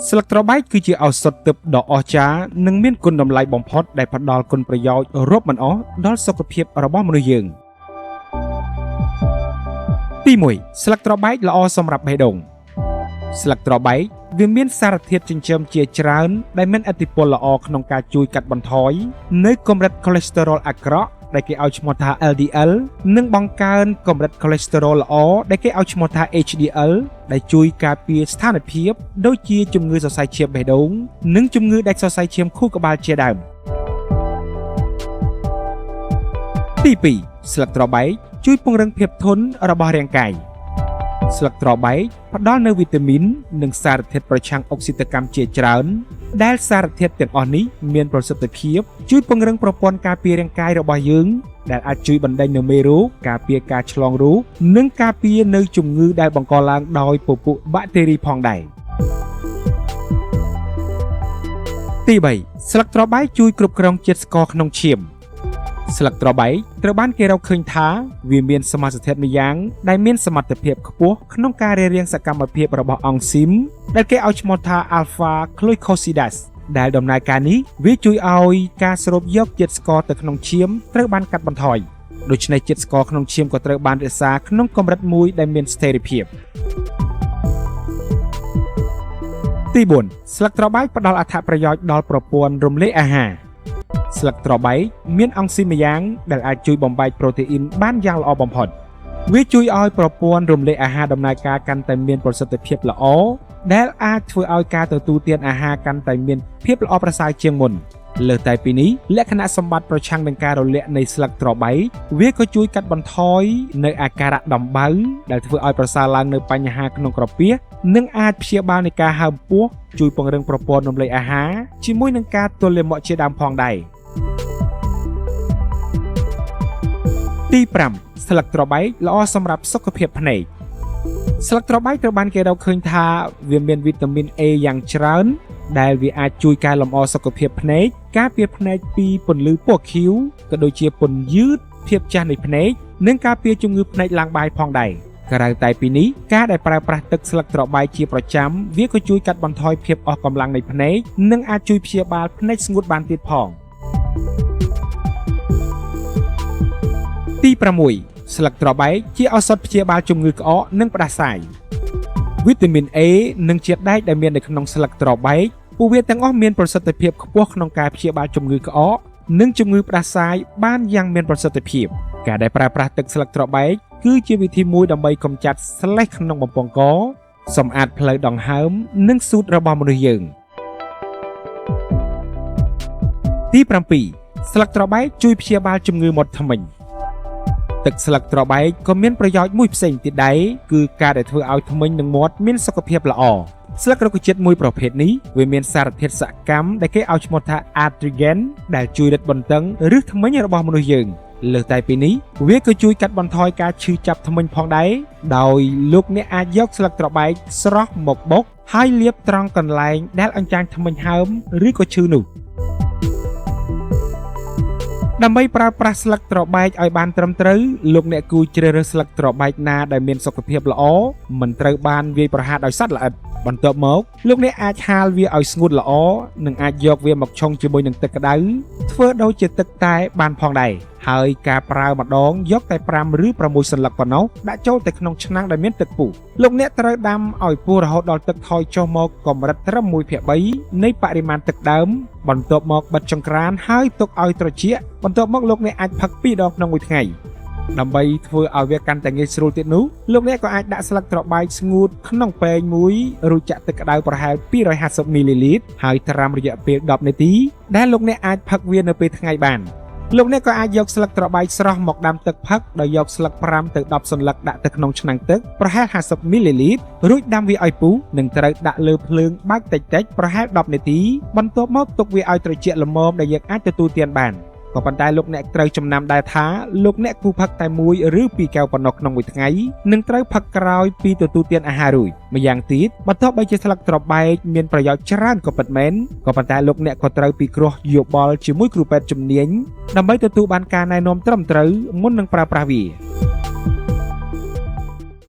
ស្លឹកត្របែកគឺជាឱសថទិព្វដ៏អស្ចារ្យនិងមានគុណតម្លៃបំផុតដែលផ្ដល់គុណប្រយោជន៍រាប់មិនអស់ដល់សុខភាពរបស់មនុស្សយើងទី1ស្លឹកត្របែកល្អសម្រាប់បេះដូងស្លឹកត្របែកវាមានសារធាតុចិញ្ចឹមជាច្រើនដែលមានឥទ្ធិពលល្អក្នុងការជួយកាត់បន្ថយនៅកម្រិតកូលេស្តេរ៉ុលអាក្រក់ដែលគេឲ្យឈ្មោះថា LDL និងបង្កើនកម្រិតកូលេស្តេរ៉ុលល្អដែលគេឲ្យឈ្មោះថា HDL ដែលជួយការពារស្ថានភាពដូចជាជំងឺសរសៃឈាមបេះដូងនិងជំងឺដាច់សរសៃឈាមខួរក្បាលជាដើមទី2ស្លឹកត្របែកជួយពង្រឹងភាពធន់របស់រាងកាយស្លឹកត្របែកផ្ដល់នូវវីតាមីននិងសារធាតុប្រឆាំងអុកស៊ីតកម្មជាច្រើនដែលសារធាតុទាំងអស់នេះមានប្រសិទ្ធភាពជួយពង្រឹងប្រព័ន្ធការពាររាងកាយរបស់យើងដែលអាចជួយបណ្ដេញនូវមេរោគការពារការឆ្លងរោគនិងការពារនៅជំងឺដែលបង្កឡើងដោយពពួកបាក់តេរីផងដែរទី3ស្លឹកត្របែកជួយគ្រប់គ្រងជាតិស្ករក្នុងឈាមស្លឹកត្របែកត្រូវបានគេរកឃើញថាវាមានសមាសធាតុម្យ៉ាងដែលមានសមត្ថភាពខ្ពស់ក្នុងការរារាំងសកម្មភាពរបស់អង់ស៊ីមដែលគេឲ្យឈ្មោះថា Alpha Glucosidase ដែលដំណើរការនេះវាជួយឲ្យការស្រូបយកជាតិស្ករទៅក្នុងឈាមត្រូវបានកាត់បន្ថយដូច្នេះជាតិស្ករក្នុងឈាមក៏ត្រូវបានរក្សាក្នុងកម្រិតមួយដែលមានស្ថិរភាពទី4ស្លឹកត្របែកផ្ដល់អត្ថប្រយោជន៍ដល់ប្រព័ន្ធរំលាយអាហារស្លឹកត្របែកមានអង់ស៊ីមម្យ៉ាងដែលអាចជួយបំបែកប្រូតេអ៊ីនបានយ៉ាងល្អបំផុតវាជួយឲ្យប្រព័ន្ធរំលាយអាហារដំណើរការកាន់តែមានប្រសិទ្ធភាពល្អដែលអាចធ្វើឲ្យការទទួលទានអាហារកាន់តែមានភាពល្អប្រសើរជាងមុនលើសតែពីនេះលក្ខណៈសម្បត្តិប្រឆាំងនឹងការរលាកនៃស្លឹកត្របែកវាក៏ជួយកាត់បន្ថយនៅអាការៈដំបៅដែលធ្វើឲ្យប្រសើរឡើងនៅបញ្ហាក្នុងក្រពះនិងអាចព្យាបាលនៃការហើមពោះជួយពង្រឹងប្រព័ន្ធរំលាយអាហារជាមួយនឹងការទល់លាមកជាដើមផងដែរទី5ស្លឹកត្របែកល្អសម្រាប់សុខភាពភ្នែកស្លឹកត្របែកត្រូវបានគេរកឃើញថាវាមានវីតាមីន A យ៉ាងច្រើនដែលវាអាចជួយកែលម្អសុខភាពភ្នែកការពារភ្នែកពីពន្លឺពណ៌ខៀវក៏ដូចជាពន្យឺតភាពចាស់នៃភ្នែកនិងការពារជំងឺភ្នែកឡើងបាយផងដែរក្រៅតែពីនេះការដែលប្រើប្រាស់ទឹកស្លឹកត្របែកជាប្រចាំវាក៏ជួយកាត់បន្ថយភាពអស់កម្លាំងនៃភ្នែកនិងអាចជួយព្យាបាលភ្នែកស្ងួតបានទៀតផងទី6ស្លឹកត្របែកជាឱសថព្យាបាលជំងឺក្អកនិងផ្ដាសាយវីតាមីន A និងជាតិដែកដែលមាននៅក្នុងស្លឹកត្របែកពួកវាទាំងអស់មានប្រសិទ្ធភាពខ្ពស់ក្នុងការព្យាបាលជំងឺក្អកនិងជំងឺផ្ដាសាយបានយ៉ាងមានប្រសិទ្ធភាពការដែលប្រើប្រាស់ទឹកស្លឹកត្របែកគឺជាវិធីមួយដើម្បីកម្ចាត់ស្លេស្មក្នុងបំពង់កសម្អាតផ្លូវដង្ហើមនិងសួតរបស់មនុស្សយើងទី7ស្លឹកត្របែកជួយព្យាបាលជំងឺមាត់ធ្មេញទឹកស្លឹកត្របែកក៏មានប្រយោជន៍មួយផ្សេងទៀតដែរគឺការដែលធ្វើឲ្យធ្មេញនិងមាត់មានសុខភាពល្អស្លឹករុក្ខជាតិមួយប្រភេទនេះវាមានសារធាតុសកម្មដែលគេឲ្យឈ្មោះថា Atrigen ដែលជួយរឹតបន្តឹងឫសធ្មេញរបស់មនុស្សយើងលើសតែពីនេះវាក៏ជួយកាត់បន្ថយការឈឺចាប់ធ្មេញផងដែរដោយលោកអ្នកអាចយកស្លឹកត្របែកស្រស់មកបុកហើយលាបត្រង់កន្លែងដែលអញ្ចាញធ្មេញហើមឬក៏ឈឺនោះដើម្បីប្រើប្រាស់ស្លឹកត្របែកឲ្យបានត្រឹមត្រូវលោកអ្នកគួរជ្រើសរើសស្លឹកត្របែកណាដែលមានសុខភាពល្អមិនត្រូវបានវាយប្រហារដោយសត្វល្អិតបន្ទាប់មកលោកអ្នកអាចហាលវាឲ្យស្ងួតល្អនិងអាចយកវាមកឆុងជាមួយនឹងទឹកក្តៅធ្វើដូចជាទឹកតែបានផងដែរហើយការប្រើម្ដងយកតែ5ឬ6សន្លឹកប៉ុណ្ណោះដាក់ចូលទៅក្នុងឆ្នាំងដែលមានទឹកពុះលោកអ្នកត្រូវដាំឲ្យពុះរហូតដល់ទឹកថយចុះមកកម្រិតត្រឹម1/3នៃបរិមាណទឹកដើមបន្ទាប់មកបិទចង្ក្រានហើយទុកឲ្យត្រជាក់បន្ទាប់មកលោកអ្នកអាចផឹក2ដងក្នុងមួយថ្ងៃដើម្បីធ្វើឲ្យវាកាន់តែងាយស្រួលទៀតនោះលោកអ្នកក៏អាចដាក់ស្លឹកត្របែកស្ងួតក្នុងពែងមួយរួចចាក់ទឹកក្តៅប្រហែល250មីលីលីត្រហើយត្រាំរយៈពេល10នាទីដែលលោកអ្នកអាចផឹកវានៅពេលថ្ងៃបានលោកអ្នកក៏អាចយកស្លឹកត្របែកស្រស់មកដាំទឹកផឹកដោយយកស្លឹក5ទៅ10សន្លឹកដាក់ទៅក្នុងឆ្នាំងទឹកប្រហែល50មីលីលីត្ររួចដាំវាឲ្យពុះនិងត្រូវដាក់លើភ្លើងបើកតិចៗប្រហែល10នាទីបន្ទាប់មកទុកវាឲ្យត្រជាក់ល្មមដែលយើងអាចទទួលទានបានក៏ប៉ុន្តែលោកអ្នកត្រូវចំណាំដែរថាលោកអ្នកគួរផឹកតែ1ឬ2កែវប៉ុណ្ណោះក្នុងមួយថ្ងៃនិងត្រូវផឹកក្រោយពីទទួលទានអាហាររួចម្យ៉ាងទៀតបើទោះបីជាស្លឹកត្របែកមានប្រយោជន៍ច្រើនក៏ពិតមែនក៏ប៉ុន្តែលោកអ្នកក៏ត្រូវពិគ្រោះយោបល់ជាមួយគ្រូពេទ្យជំនាញដើម្បីទទួលបានការណែនាំត្រឹមត្រូវមុននឹងប្រើប្រាស់វា។